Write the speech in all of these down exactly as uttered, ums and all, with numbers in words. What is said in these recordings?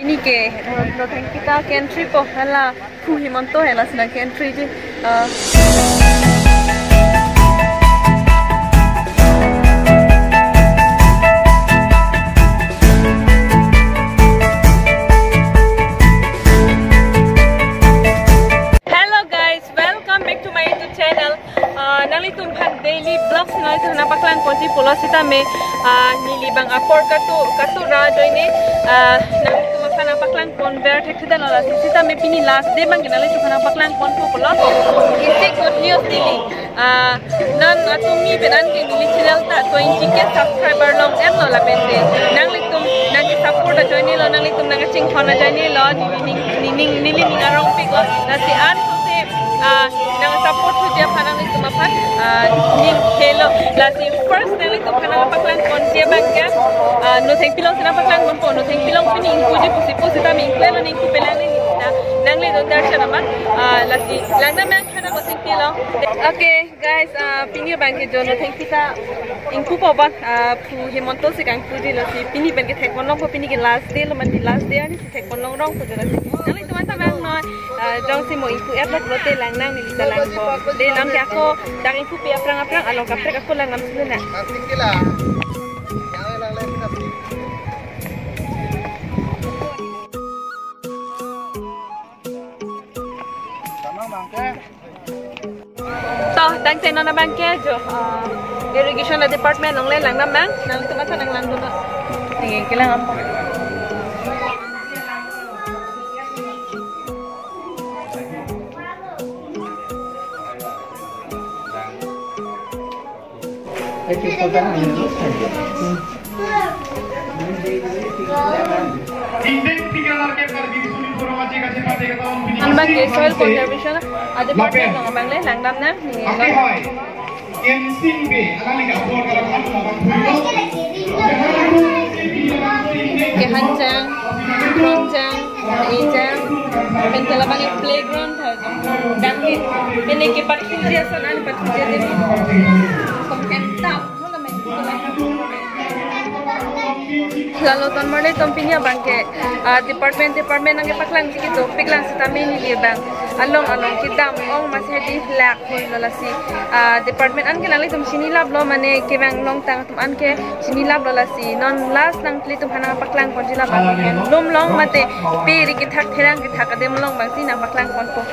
Pini ke, eh, Nothengpi ta ke-entry po, hala Phu Hemanta hela sina ke-entry ji. Ah. Hello guys, welcome back to my YouTube channel. Ah, nanglitum aphan daily vlogs nanglitum aphan nangpaklang ponji pulo sitame, ah, neli abang apor katu, katu ra ajoine, ah, nanglitum aphan nangpaklang ponver thekthedetlo lasi sitame pini last day abang ke nanglitum aphan nangpaklang ponpo pulo. Isi good news neli. Ah, non atum mi pen an ke neli channel ta twenty K subscriber long-etlo lapen te nanglitum nangke-support ajoinelo, nanglitum nangkachingthon ajoinelo, neli ning, neli ning, neli ning arongpiklo. Lasi ansose, ah, nang-support thuji aphan nanglitum aphan, ah, ning helo. Lasi first nanglitum aphan nangpaklang ponji abang ke, ah, Nothengpi along si nangpaklang ponpo, Nothengpi along pini ingpuji pusi pu sitame ingpu-etlo, ning ingpu pelang neli ta nangle don dar chana ma, ah, lasi langdam nang chana Nothengpi along. Okay guys, ah, pini abang ke jo Nothengpi ta ingpupo abang, ah, Phu Hemanta si kangpuji, lasi pini pen ke thekpon longpo, pini ke last day lo mati, last day arni si thekpon longrong po jo lasi. Nanglitum aphan ta abang noi, ah, jongsi mo ingpu-etlo pulote lang nang, neli ta langpo. De non ke ako dak ingpupe aphrang aphrang along kaprek ako lang nang sunu na. To, tangte non abang ke jo, ah, irrigation department along le langdam nang, nanglitum aphan nanglang dun. Neke kelang apa? Anbang ke soil conservation, ada partner nong abang le langdam nang ni. Ke hanjang, hanjang, ejang, pen ke labang ke playground tha. Dam ke, pini ke pathuji ason an pathuji din. Kom ken tap. Lalo ton marli ton pini abang ke, ah, department, department nangkepaklang chiki to, piklang sitame neli abang along along kedam ong masi hedi lak hoi lo lasi, ah, department an ke nanglitum chini laplo mane kevang longtang atum an ke chini laplo lasi non last nanglitum aphan nangpaklang ponji labang ke lum long mate pe ri kethak therang kethak adem along abang si nangpaklang ponpo.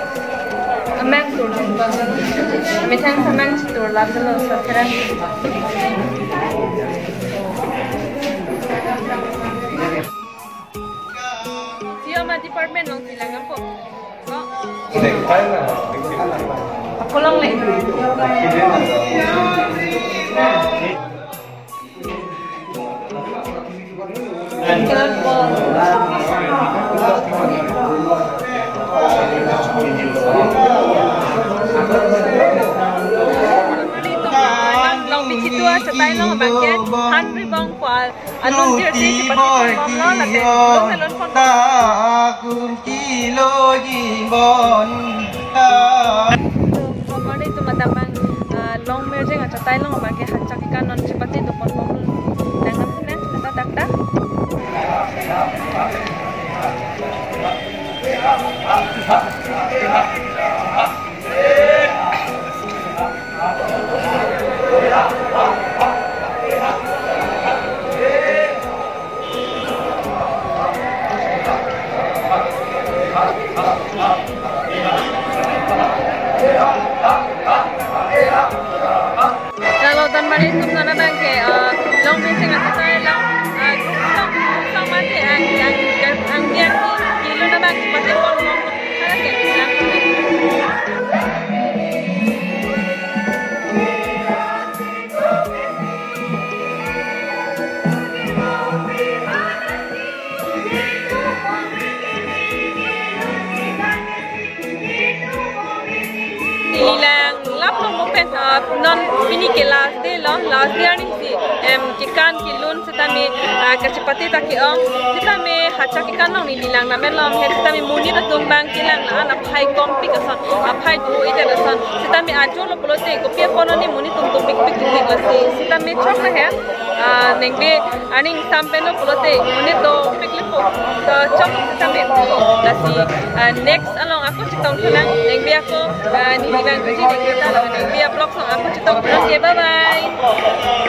Amang tur. Methang samang tur lap dolo so therang. Sio ma department along si langdampo. Ko? Ako along le. Long bichitu achatai along abang ke han ribong pal alun tir si chipati pon bomlo lapen lun alun pon. Kilo jibon. Komar itum adang abang, ah, long merjeng achatai along abang ke hanchak ika non chipati do pon bomlo. Nang nam sina, nata tak tak. Lalo ton marli itum non abang ke, eh, long merjeng achatai along, eh, song, song mate ang, ang, ang, ang biang kilo na abang pate pon pon. Hala ke, yang. Neli lang lap long mo pen, ah, non pini ke last day lo, last day arni si, eh, Kekan kelun sitame, ah, kachepate ta ke-ong, sitame hacha kekan along neli lang namen lom he, sitame monit atum abang kelang na-an aphai kompik ason, aphai do-idet ason, sitame ajo lo pulote kopi apot ne monit atum dopikpik dopik lasi, sitame chok le he, ah, nengve aning sam pen lo pulote monit dopik le po, ah, chok sitame lasi, ah, next along ako chetong thulang, nengve ako, ah, neli abang kuji nengve ta lo, nengve a-vlog along ako chetong thulang ke, bye bye.